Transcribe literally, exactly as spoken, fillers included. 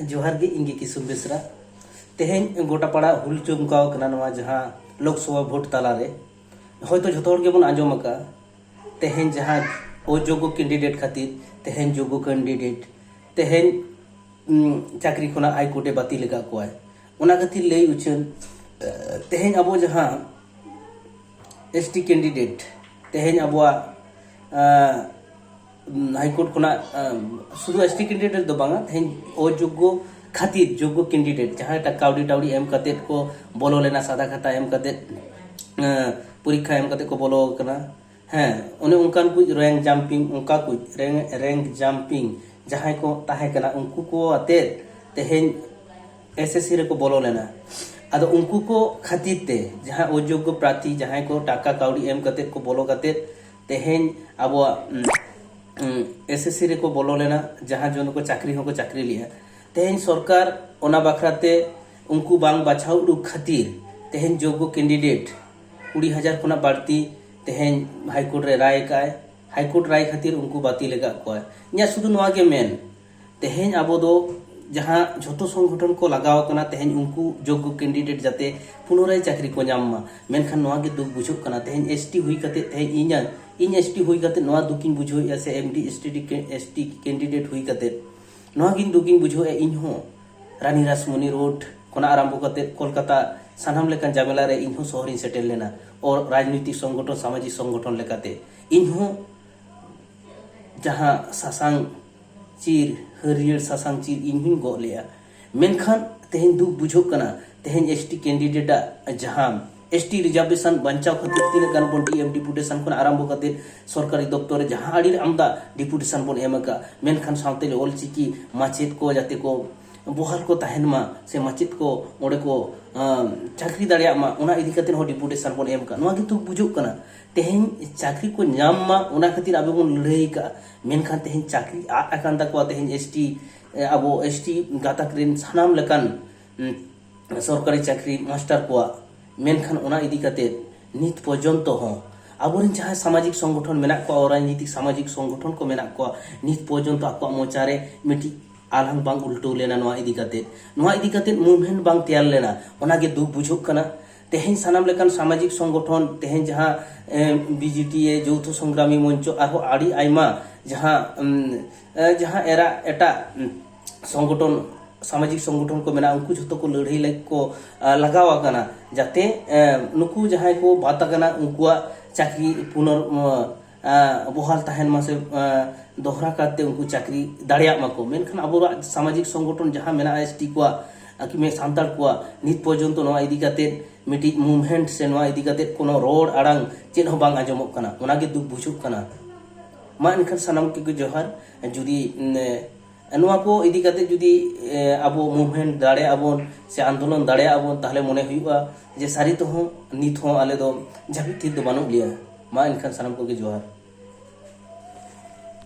ᱡᱚᱦᱟᱨ ᱜᱮ, ᱤᱧ ᱜᱮ ᱠᱤᱥᱩᱱ ᱵᱮᱥᱨᱟ᱾ ᱛᱮᱦᱮᱧ ᱜᱚᱴᱟ ᱯᱟᱲᱟ ᱦᱩᱞ ᱪᱚᱢᱠᱟᱣ ᱠᱟᱱᱟ ᱱᱚᱣᱟ ᱡᱟᱦᱟᱸ ᱞᱳᱠᱥᱚᱵᱷᱟ ᱵᱷᱳᱴ ᱛᱟᱞᱟᱨᱮ᱾ ᱦᱚᱭᱛᱳ ᱡᱷᱚᱛᱚ ᱦᱚᱲ ᱜᱮᱵᱚᱱ ᱟᱸᱡᱚᱢ ᱟᱠᱟᱫᱼᱟ, ᱛᱮᱦᱮᱧ ᱡᱟᱦᱟᱸ ᱚᱡᱳᱜᱽᱜᱚ ᱠᱮᱱᱰᱤᱰᱮᱴ ᱠᱷᱟᱹᱛᱤᱨ ᱛᱮᱦᱮᱧ ᱡᱳᱜᱽᱜᱚ ᱠᱮᱱᱰᱤᱰᱮᱴ ᱛᱮᱦᱮᱧ, ᱩᱸ, ᱪᱟᱹᱠᱨᱤ ᱠᱷᱚᱱᱟᱜ ᱦᱟᱭᱠᱳᱨᱴ ᱮ ᱵᱟᱹᱛᱤᱞ ᱟᱠᱟᱫ ᱠᱚᱣᱟᱭ᱾ ᱚᱱᱟ ᱠᱷᱟᱹᱛᱤᱨ ᱞᱟᱹᱭ ᱩᱪᱷᱟᱹᱱ, ᱮ, ᱛᱮᱦᱮᱧ ᱟᱵᱚ ᱡᱟᱦᱟᱸ ᱮᱥ ᱴᱤ ᱠᱮᱱᱰᱤᱰᱮᱴ, ᱛᱮᱦᱮᱧ ᱟᱵᱚᱣᱟᱜ, ᱮ, ᱦᱟᱭᱠᱳᱨᱴ ᱠᱷᱚᱱᱟᱜ, ᱮ, ᱥᱩᱫᱷᱩ ᱮᱥ ᱴᱤ ᱠᱮᱱᱰᱤᱰᱮᱴ ᱫᱚ ᱵᱟᱝᱟ, ᱛᱮᱦᱮᱧ ᱚᱡᱳᱜᱽᱜᱚ ᱠᱷᱟᱹᱛᱤᱨ ᱡᱳᱜᱽᱜᱚ ᱠᱮᱱᱰᱤᱰᱮᱴ ᱡᱟᱦᱟᱸᱭᱴᱟᱜ ᱠᱟᱹᱣᱰᱤ ᱴᱟᱣᱰᱤ ᱮᱢ ᱠᱟᱛᱮᱫ ᱠᱚ ᱵᱚᱞᱚ ᱞᱮᱱᱟ, ᱥᱟᱫᱟ ᱠᱷᱟᱛᱟ ᱮᱢ ᱠᱟᱛᱮᱫ, ᱮ, ᱯᱚᱨᱤᱠᱠᱷᱟ ᱮᱢ ᱠᱟᱛᱮᱫ ᱠᱚ ᱵᱚᱞᱚ ᱟᱠᱟᱱᱟ᱾ ᱦᱮᱸ, ᱚᱱᱮ ᱚᱱᱠᱟᱱ ᱠᱚ ᱨᱮᱝᱠ ᱡᱟᱢᱯᱤᱝ, ᱚᱱᱠᱟ ᱠᱚ ᱨᱮᱝᱠ ᱡᱟᱢᱯᱤᱝ ᱡᱟᱦᱟᱸᱭ ᱠᱚ ᱛᱟᱦᱮᱸ ᱠᱟᱱᱟ, ᱩᱱᱠᱩ ᱠᱚ ᱟᱛᱮᱫ ᱛᱮᱦᱮᱧ ᱮᱥ ᱮᱥ ᱥᱤ ᱨᱮᱠᱚ ᱵᱚᱞᱚ ᱞᱮᱱᱟ᱾ ᱟᱫᱚ ᱩᱱᱠᱩ ᱠᱚ ᱠᱷᱟᱹᱛᱤᱨ ᱛᱮ ᱡᱟᱦᱟᱸ ᱚᱡᱳᱜᱽᱜᱚ ᱯᱨᱟᱨᱛᱷᱤ, ᱡᱟᱦᱟᱸᱭ ᱠᱚ ᱴᱟᱠᱟ ᱠᱟᱹᱣᱰᱤ ᱮᱢ ᱠᱟᱛᱮᱫ ᱠᱚ ᱵᱚᱞᱚ ᱠᱟᱛᱮᱫ ᱛᱮᱦᱮᱧ ᱟᱵᱚᱣᱟᱜ, ᱩᱸ, ᱩᱸ, ᱮᱥ ᱮᱥ ᱥᱤ ᱨᱮᱠᱚ ᱵᱚᱞᱚ ᱞᱮᱱᱟ, ᱡᱟᱦᱟᱸ ᱡᱚᱱ ᱠᱚ ᱪᱟᱹᱠᱨᱤ ᱦᱚᱸᱠᱚ ᱪᱟᱹᱠᱨᱤ ᱞᱮᱜᱼᱟ᱾ ᱛᱮᱦᱮᱧ ᱥᱚᱨᱠᱟᱨ ᱚᱱᱟ ᱵᱟᱠᱷᱨᱟ ᱛᱮ ᱩᱱᱠᱩ ᱵᱟᱝ ᱵᱟᱪᱷᱟᱣ ᱩᱰᱩᱠ ᱠᱷᱟᱹᱛᱤᱨ ᱛᱮᱦᱮᱧ ᱡᱳᱜᱽᱜᱚ ᱠᱮᱱᱰᱤᱰᱮᱴ ᱠᱩᱲᱤ ᱦᱟᱡᱟᱨ ᱠᱷᱚᱱᱟᱜ ᱵᱟᱹᱲᱛᱤ ᱛᱮᱦᱮᱧ ᱦᱟᱭᱠᱳᱨᱴ ᱨᱮ ᱨᱟᱭ ᱟᱠᱟᱫᱼᱟᱭ᱾ ᱦᱟᱭᱠᱳᱨᱴ ᱨᱟᱭ ᱠᱷᱟᱹᱛᱤᱨ ᱩᱱᱠᱩ ᱵᱟᱹᱛᱤᱞ ᱟᱠᱟᱫ ᱠᱚᱣᱟ᱾ ᱤᱧᱟᱹᱜ ᱥᱩᱫᱷᱩ ᱱᱚᱣᱟ ᱜᱮ ᱢᱮᱱ, ᱛᱮᱦᱮᱧ ᱟᱵᱚ ᱫᱚ ᱡᱟᱦᱟᱸ ᱡᱷᱚᱛᱚ ᱥᱚᱝᱜᱚᱴᱷᱚᱱ ᱠᱚ ᱞᱟᱜᱟᱣ ᱟᱠᱟᱱᱟ, ᱛᱮᱦᱮᱧ ᱩᱱᱠᱩ ᱡᱳᱜᱽᱜᱚ ᱠᱮᱱᱰᱤᱰᱮᱴ ᱡᱟᱛᱮ ᱯᱩᱱᱚᱨᱟᱭ ᱪᱟᱹᱠᱨᱤ ᱠᱚ ᱧᱟᱢ ᱢᱟ᱾ ᱢᱮᱱᱠᱷᱟᱱ ᱱᱚᱣᱟ ᱜᱮ ᱫᱩᱠ ᱵᱩᱡᱷᱟᱹᱜ ᱠᱟᱱᱟ, ᱛᱮᱦᱮᱧ ᱮᱥ ᱴᱤ ᱦᱩᱭ ᱠᱟᱛᱮ, ᱛᱮᱦᱮᱧ ᱤᱧᱟᱹᱜ, ᱤᱧ ᱮᱥ ᱴᱤ ᱦᱩᱭ ᱠᱟᱛᱮ ᱱᱚᱣᱟ ᱫᱩᱠᱤᱧ ᱵᱩᱡᱷᱟᱹᱣᱮᱫᱼᱟ, ᱥᱮ ᱮᱢ ᱰᱤ ᱮᱥ ᱴᱤ ᱠᱮ-, ᱮᱥ ᱴᱤ ᱠᱮᱱᱰᱤᱰᱮᱴ ᱦᱩᱭ ᱠᱟᱛᱮ ᱱᱚᱣᱟ ᱜᱮᱧ ᱫᱩᱠᱤᱧ ᱵᱩᱡᱷᱟᱹᱣᱮᱫᱼᱟ᱾ ᱤᱧ ᱦᱚᱸ ᱨᱟᱱᱤ ᱨᱟᱥᱢᱚᱱᱤ ᱨᱳᱰ ᱠᱷᱚᱱᱟᱜ ᱟᱨᱟᱢᱵᱷᱚ ᱠᱟᱛᱮ ᱠᱳᱞᱠᱟᱛᱟ ᱥᱟᱱᱟᱢ ᱞᱮᱠᱟᱱ ᱡᱟᱢᱮᱞᱟ ᱨᱮ ᱤᱧ ᱦᱚᱸ ᱥᱚᱦᱚᱨᱤᱧ ᱥᱮᱴᱮᱨ ᱞᱮᱱᱟ᱾ ᱚᱨ ᱨᱟᱡᱽᱱᱳᱭᱛᱤᱠ ᱥᱚᱝᱜᱚᱴᱷᱚᱱ, ᱥᱟᱢᱟᱡᱤᱠ ᱥᱚᱝᱜᱚᱴᱷᱚᱱ ᱞᱮᱠᱟᱛᱮ ᱤᱧ ᱦᱚᱸ ᱡᱟᱦᱟᱸ ᱥᱟᱥᱟᱝ ᱪᱤᱨ, ᱦᱟᱹᱨᱭᱟᱹᱲ ᱥᱟᱥᱟᱝ ᱪᱤᱨ ᱤᱧ ᱦᱚᱸᱧ ᱜᱚᱜ ᱞᱮᱜᱼᱟ᱾ ᱢᱮᱱᱠᱷᱟᱱ ᱛᱮᱦᱮᱧ ᱫᱩᱠ ᱵᱩᱡᱷᱟᱹᱜ ᱠᱟᱱᱟ, ᱛᱮᱦᱮᱧ ᱮᱥ ᱴᱤ ᱠᱮᱱᱰᱤᱰᱮᱴ ᱟᱜ ᱡᱟᱦᱟᱸ ᱮᱥ ᱴᱤ ᱨᱤᱡᱟᱨᱵᱷᱮᱥᱚᱱ ᱵᱟᱧᱪᱟᱣ ᱠᱷᱟᱹᱛᱤᱨ ᱛᱤᱱᱟᱹᱜ ᱜᱟᱱ ᱵᱚᱱ ᱰᱤ ᱮᱢ ᱰᱮᱯᱩᱴᱮᱥᱚᱱ ᱠᱷᱚᱱ ᱟᱨᱟᱢᱵᱷᱚ ᱠᱟᱛᱮ ᱥᱚᱨᱠᱟᱨᱤ ᱫᱚᱯᱛᱚᱨ ᱨᱮ ᱡᱟᱦᱟᱸ ᱟᱹᱰᱤ ᱟᱢᱫᱟ ᱰᱮᱯᱩᱴᱮᱥᱚᱱ ᱵᱚᱱ ᱮᱢ ᱟᱠᱟᱫ, ᱢᱮᱱᱠᱷᱟᱱ ᱥᱟᱶᱛᱮ ᱚᱞ ᱪᱤᱠᱤ ᱢᱟᱪᱮᱫ ᱠᱚ ᱡᱟᱛᱮ ᱠᱚ ᱵᱚᱦᱟᱞ ᱠᱚ ᱛᱟᱦᱮᱱ ᱢᱟ, ᱥᱮ ᱢᱟᱪᱮᱫ ᱠᱚ ᱚᱸᱰᱮ ᱠᱚ, ᱟᱸ, ᱪᱟᱹᱠᱨᱤ ᱫᱟᱲᱮᱭᱟᱜ ᱢᱟ, ᱚᱱᱟ ᱤᱫᱤ ᱠᱟᱛᱮ ᱦᱚᱸ ᱰᱮᱯᱩᱴᱮᱥᱚᱱ ᱵᱚᱱ ᱮᱢ ᱟᱠᱟᱫ᱾ ᱱᱚᱣᱟ ᱜᱮ ᱫᱩᱠ ᱵᱩᱡᱷᱟᱹᱜ ᱠᱟᱱᱟ᱾ ᱛᱮᱦᱮᱧ ᱪᱟᱹᱠᱨᱤ ᱠᱚ ᱧᱟᱢ ᱢᱟ, ᱚᱱᱟ ᱠᱷᱟᱹᱛᱤᱨ ᱟᱵᱚ ᱵᱚᱱ ᱞᱟᱹᱲᱦᱟᱹᱭ ᱠᱟᱜᱼᱟ᱾ ᱢᱮᱱᱠᱷᱟᱱ ᱛᱮᱦᱮᱧ ᱪᱟᱹᱠᱨᱤ ᱟᱫ ᱟᱠᱟᱱ ᱛᱟᱠᱚᱣᱟ, ᱛᱮᱦᱮᱧ ᱮᱥ ᱴᱤ, ᱮ, ᱟᱵᱚ ᱮᱥ ᱴᱤ ᱜᱟᱛᱟᱠ ᱨᱮᱱ ᱥᱟᱱᱟᱢ ᱞᱮᱠᱟᱱ, ᱩᱸ, ᱥᱚᱨᱠᱟᱨᱤ ᱪᱟᱹᱠᱨᱤ ᱢᱟᱥᱴᱟᱨ ᱠᱚᱣᱟᱜ᱾ ᱢᱮᱱᱠᱷᱟᱱ ᱚᱱᱟ ᱤᱫᱤ ᱠᱟᱛᱮ ᱱᱤᱛ ᱯᱚᱨᱡᱚᱱᱛᱚ ᱦᱚᱸ ᱟᱵᱚᱨᱮᱱ ᱡᱟᱦᱟᱸᱭ ᱥᱟᱢᱟᱡᱤᱠ ᱥᱚᱝᱜᱚᱴᱷᱚᱱ ᱢᱮᱱᱟᱜ ᱠᱚᱣᱟ, ᱨᱟᱡᱽᱱᱤᱛᱤᱠ ᱥᱟᱢᱟᱡᱤᱠ ᱥᱚᱝᱜᱚᱴᱷᱚᱱ ᱠᱚ ᱢᱮᱱᱟᱜ ᱠᱚᱣᱟ, ᱱᱤᱛ ᱯᱚᱨᱡᱚᱱᱛᱚ ᱟᱠᱚᱣᱟᱜ ᱢᱚᱪᱟ ᱨᱮ ᱢᱤᱫᱴᱤᱡ ᱟᱞᱟᱝ ᱵᱟᱝ ᱩᱞᱴᱟᱹᱣ ᱞᱮᱱᱟ ᱱᱚᱣᱟ ᱤᱫᱤ ᱠᱟᱛᱮ, ᱱᱚᱣᱟ ᱤᱫᱤ ᱠᱟᱛᱮ movement ᱵᱟᱝ ᱛᱮᱭᱟᱨ ᱞᱮᱱᱟ, ᱚᱱᱟᱜᱮ ᱫᱩᱠ ᱵᱩᱡᱷᱟᱹᱜ ᱠᱟᱱᱟ᱾ ᱛᱮᱦᱮᱧ ᱥᱟᱱᱟᱢ ᱞᱮᱠᱟᱱ ᱥᱟᱢᱟᱡᱤᱠ ᱥᱚᱝᱜᱚᱴᱷᱚᱱ, ᱛᱮᱦᱮᱧ ᱡᱟᱦᱟᱸ ᱵᱤᱡᱤᱴᱤᱮ, ᱡᱳᱣᱛᱷᱚ ᱥᱚᱝᱜᱨᱟᱢᱤ ᱢᱚᱧᱪᱚ, ᱟᱨᱦᱚᱸ ᱟᱹᱰᱤ ᱟᱭᱢᱟ ᱡᱟᱦᱟᱸ ᱡᱟᱦᱟᱸ ᱮᱨᱟ ᱮᱴᱟᱜ ᱥᱚᱝᱜᱚᱴᱷᱚᱱ, ᱥᱟᱢᱟᱡᱤᱠ ᱥᱚᱝᱜᱚᱴᱷᱚᱱ ᱠᱚ ᱢᱮᱱᱟᱜᱼᱟ, ᱩᱱᱠᱩ ᱡᱷᱚᱛᱚ ᱠᱚ ᱞᱟᱹᱲᱦᱟᱹᱭ ᱞᱟᱹᱜᱤᱫ ᱠᱚ ᱞᱟᱜᱟᱣ ᱟᱠᱟᱱᱟ, ᱡᱟᱛᱮ ᱱᱩᱠᱩ ᱡᱟᱦᱟᱸᱭ ᱠᱚ ᱵᱟᱫ ᱟᱠᱟᱱᱟ ᱩᱱᱠᱩᱣᱟᱜ ᱪᱟᱹᱠᱨᱤ ᱯᱩᱱᱚᱨ ᱵᱚᱦᱟᱞ ᱛᱟᱦᱮᱱ ᱢᱟ ᱥᱮ ᱫᱚᱦᱲᱟ ᱠᱟᱨᱛᱮ ᱩᱱᱠᱩ ᱪᱟᱹᱠᱨᱤ ᱫᱟᱲᱮᱭᱟᱜ ᱢᱟᱠᱚ᱾ ᱢᱮᱱᱠᱷᱟᱱ ᱟᱵᱚᱣᱟᱜ ᱥᱟᱢᱟᱡᱤᱠ ᱥᱚᱝᱜᱚᱴᱷᱚᱱ ᱡᱟᱦᱟᱸ ᱢᱮᱱᱟᱜᱼᱟ, ᱮᱥᱴᱤ ᱠᱚᱣᱟᱜ, ᱟᱨ ᱥᱟᱱᱛᱟᱲ ᱠᱚᱣᱟᱜ, ᱱᱤᱛ ᱯᱚᱨᱡᱚᱱᱛᱚ ᱱᱚᱣᱟ ᱤᱫᱤ ᱠᱟᱛᱮ ᱢᱤᱫᱴᱤᱡ movement ᱥᱮ ᱱᱚᱣᱟ ᱤᱫᱤ ᱠᱟᱛᱮ ᱠᱳᱱᱳ ᱨᱚᱲ ᱟᱲᱟᱝ ᱪᱮᱫ ᱦᱚᱸ ᱵᱟᱝ ᱟᱸᱡᱚᱢᱚᱜ ᱠᱟᱱᱟ᱾ ᱚᱱᱟᱜᱮ ᱫᱩᱠ ᱵᱩᱡᱷᱟᱹᱜ ᱠᱟᱱᱟ᱾ ᱢᱟ ᱮᱱᱠᱷᱟᱱ ᱥᱟᱱᱟᱢ ᱠᱚᱜᱮ ᱡᱚᱦᱟᱨ᱾ ᱡᱩᱫᱤ ᱱᱚᱣᱟ ᱠᱚ ᱤᱫᱤ ᱠᱟᱛᱮ ᱡᱩᱫᱤ ᱟᱵᱚ movement ᱫᱟᱲᱮᱭᱟᱜᱼᱟ ᱵᱚᱱ ᱥᱮ ᱟᱱᱫᱳᱞᱚᱱ ᱫᱟᱲᱮᱭᱟᱜᱼᱟ ᱵᱚᱱ, ᱛᱟᱦᱚᱞᱮ ᱢᱚᱱᱮ ᱦᱩᱭᱩᱜᱼᱟ ᱡᱮ ᱥᱟᱹᱨᱤ ᱛᱮᱦᱚᱸ ᱱᱤᱛ ᱦᱚᱸ ᱟᱞᱮ ᱫᱚ ᱡᱟᱹᱯᱤᱫ ᱛᱷᱤᱨ ᱫᱚ ᱵᱟᱹᱱᱩᱜ ᱞᱮᱭᱟ᱾ ᱢᱟ ᱮᱱᱠᱷᱟᱱ ᱥᱟᱱᱟᱢ ᱠᱚᱜᱮ ᱡᱚᱦᱟᱨ᱾